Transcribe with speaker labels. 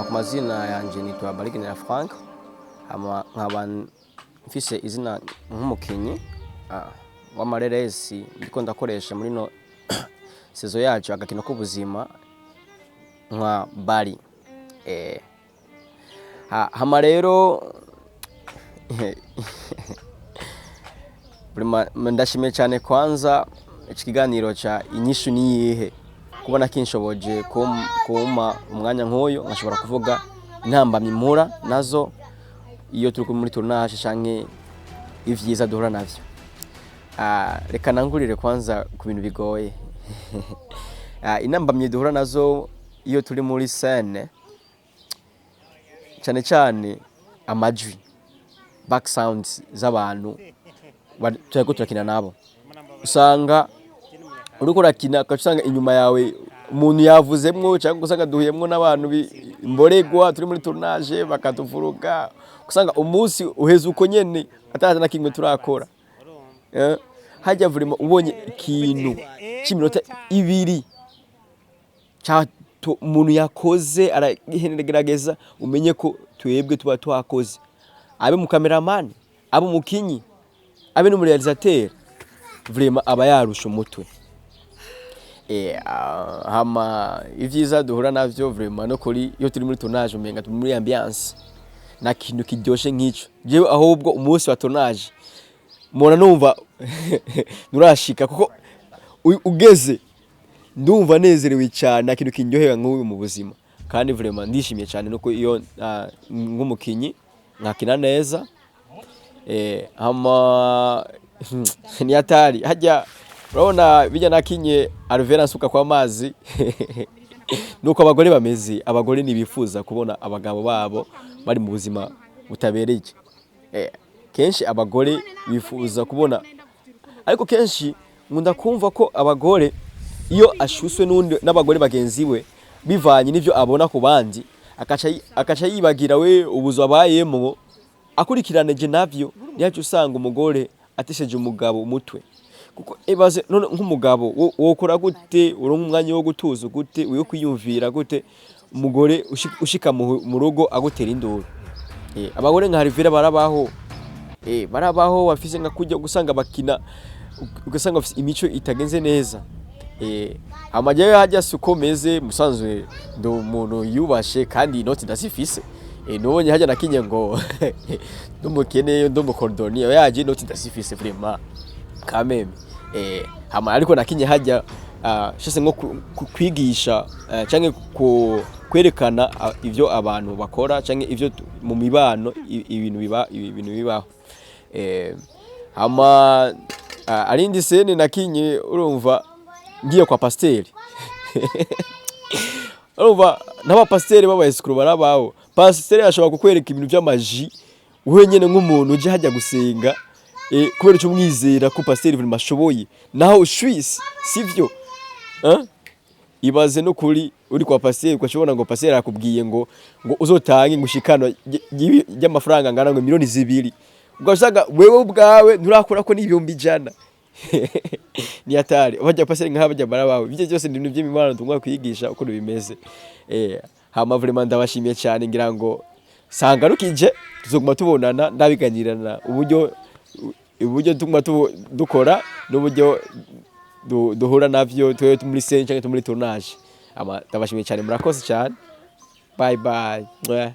Speaker 1: Hama ku mazina yanje nitwa Barigenera Frank, hama nkaba mfise izina nk'umukinyi w'amareresi ndiko ndakoresha muri no saison yacu Agakino k'Ubuzima nka Bari. Hama rero ndashimiye cyane kwanza iki kiganiro ca Inyishu Niyihe kubona kinshoboje kumpa umwanya nk'uyu nkashobora kuvuga intambamyi mpura nazo iyo turi muri tournage canke ivyiza duhura navyo. Reka nangurire kwanza ku bintu bigoye. Intambamyi duhura nazo iyo turi muri scène, cyane cyane amajwi, back sounds z'abantu turiko turakina nabo. Usanga uriko urakina, ugaca usanga inyuma yawe umuntu yavuzemwo, cyangwa usanga duhuyemwo n'abantu imboregwa turi muri tournage bakatuvuruga, usanga umunsi uheze uko nyene ataza na kimwe turakora. Hajya vraiment ubonye ikintu c'iminota 2 umuntu yakoze aragerageza, umenye ko twebwe tuba twakoze, abe mu cameraman, abe umukinyi, abe n'umu réalisateur, vraiment aba yarusha umutwe. Hama ivyiza duhura navyo, vraiment no kuri iyo turi muri tournage umenga turi muri ambiance, nta kintu kiryoshe nk'ico. Jewe ahubwo umunsi wa tournage mpora numva nturashika, kuko ugeze ndumva nezerewe cyane. Nta kintu kindyohera nk'ubu mu buzima. Kandi vraiment ndishimye cyane nuko iyo nk'umukinyi nkakina neza. Hama ni hatari hajya urabona bijya nakinye Alvera nsuka kwa mazi, nuko abagore bameze. Abagore ntibifuza kubona abagabo babo bari mu buzima butabereye. Kenshi abagore bifuza kubona, ariko kenshi nkunda kumva ko abagore iyo ashuswe n'undi n'abagore bagenzi we, bivanye n'ivyo abona ku bandi, akaca yibagira we ubuzu abayemwo akurikiranije navyo. Nihaca usanga umugore atesheje umugabo umutwe, kuko ibaze none nk'umugabo wokora gute, uronka umwanya wo gutuza gute, wo kwiyumvira gute, umugore ushika mu rugo agutera induru? Abagore nka Rivera barabaho, barabaho bafise nka kujya gusanga bakina, ugasanga bafise imico itagenze neza. Hama jewe hajya suko meze musanzwe, ndi umuntu yubashe kandi inoti ndazifise. Nubonye hajya nakinye ngo ndumukene, ndumukorodoni, yaje inoti ndazifise vraiment kameme. Hama ariko nakinye hajya shase nko kwigisha canke kwerekana ivyo abantu bakora canke ivyo mu mibano ibintu biba, ibintu bibaho. Hama arindi scène nakinye, urumva ngiye kwa pasiteri, urumva n'abapasiteri b'abayesikuru barabaho. Pasiteri ashobora kukwereka ibintu vy'amaji, wewe nyene nk'umuntu uje hajya gusenga, kubera ico umwizera ko pasiteri vraiment ashoboye, naho ushwisi sivyo, eh? Ibaze no kuri uri kwa pasiteri ukashobora ngo pasiteri arakubwiye ngo uzotange ngo ushikano ry'amafaranga angana ngo miliyoni 2, ugasanga wewe ubwawe nturakora ko n'100,000. Ni hatari. Bajya pasiteri nk'aba bajya barabawe, ibyo byose ni ibintu by'imibonano tugomba kwigisha uko bimeze. Hama vraiment ndabashimiye cyane. Ngira ngo sangarukije tuzoguma tubonana, ndabiganirana uburyo tuguma dukora n'uburyo duhura navyo twe muri scène canke muri tournage. Ama ndabashimiye cyane, murakoze cyane. Bye bye. Mwah.